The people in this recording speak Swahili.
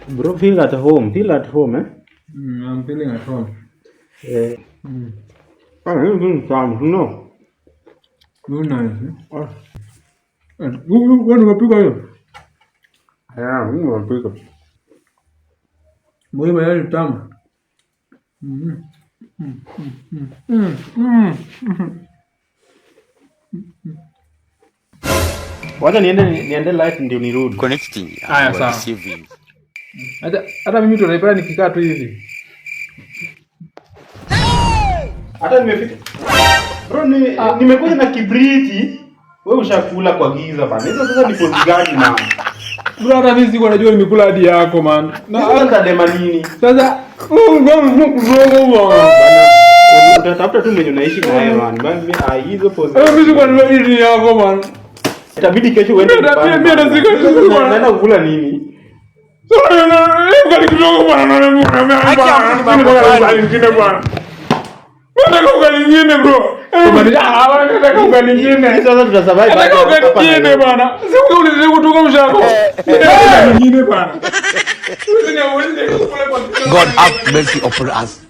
Bro, feel at home. Feel at home, eh? I'm feeling at home. Eh. Ah, hii ni tamu, no. Very nice. Ah. Eh? Wewe umepika hiyo? Yeah, mimi nimepika. Mbona mayai tamu? Wacha niende live ndio nirudi. Connecting Aya, and sawa. Receiving. Hata mimi tunaipata nikikaa tu hivi. Hata nimefika. Bro, nimekuja na kibriti. Wewe ushakula kwa giza bana. Hizo sasa ni pozi gani, man? Bro, hata mimi sikuwa najua nimekula hadi yako, man. Na sasa nitasema nini? Sasa Bana, utatafuta tu mwenye unaishi naye, man. Bana, mimi hizo pozi. Mimi sikuwa najua hii ni yako, man. Itabidi kesho uende nyumbani, Mimi hata bana. Naenda kukula nini? Ugali kidogo, bwana, bwana. Ugali ingine, bwana. Nataka ugali ingine, bro. Nataka ugali ingine. Sasa tutasurvive. Nataka ugali Hapa ingine, Nairobi. bwana. Siku ule kutoka mshako. Ugali ingine, bwana. God have mercy upon us.